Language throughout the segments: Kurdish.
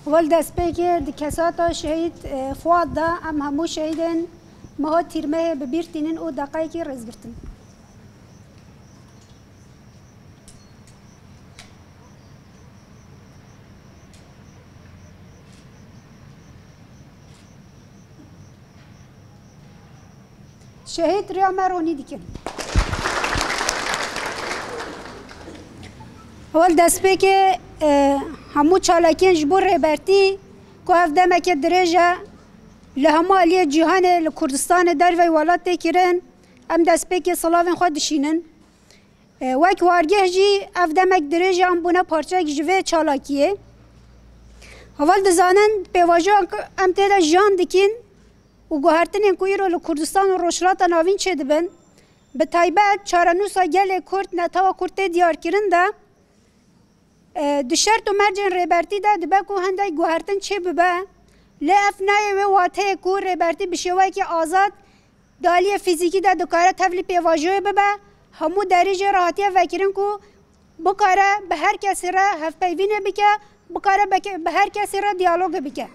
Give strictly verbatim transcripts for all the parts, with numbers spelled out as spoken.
Heval destpêkê di kesata şehîd, e, Fuat de em hemû şehîdên meha Tîrmehê bi bîr tînin û deqeyekî rêzgirtin. Şehîd riya me ronî dikin. Heval destpêkê, e, hemû çalakiyên ji bo Rêbertî ku ev demeke dirêj e, li hemû aliyê cîhanê, li Kurdistanê, dervey welat tê kirin, em destpêkê silavên xwe dişînin. E, wek wargeh jî ev demek dirêj e em bûne parçeyek ji vê çalakiyê. Heval dizanin pêvajoyan ku em tê de jiyan dikin û guhertinên ku îro li Kurdistan û Rojhilata Navîn çêdibin, bi taybet çarenûsa gelê Kurd, netewa Kurd tê diyarkirin de, e, di şert û mercên Rêbertî de dibe ku hindek guhertin çêbibe, lê ev nayê wê wateyê ku Rêbertî bi şêweyekî azad di aliyê fîzîkî de dikare tevlî pêvajoyê bibe, hemû derî jê re hatiye vekirin ku bikare bi her kesî re hevpeyvînê bike, bikare beke-, bi her kesî re diyalogê bike.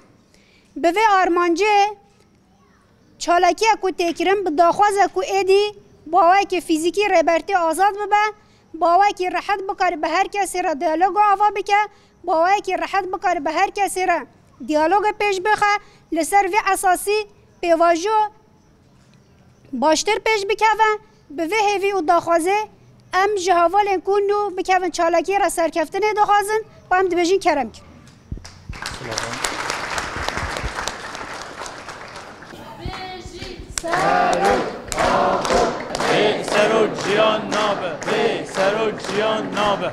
Bi vê armancê çalakiya ku tê kirin bi daxwaza ku êdî bi awayekî fîzîkî Rêbertî azad bibe, bi awayekî rehet bikare bi her kesî re diyaloga ava bike, bi awayekî rehet bikare bi her kesî re diyaloga pêş bixe, li ser vê esasî pêvajo baştir pêş bikeve. Bi vê hêvî û daxwazê em ji hevalên ku nû bikevin çalakiyê re serkeftinê dixwazin, ba em dibêjin kerem kin. Bê serok jiyan nabe, bê serok jiyan nabe.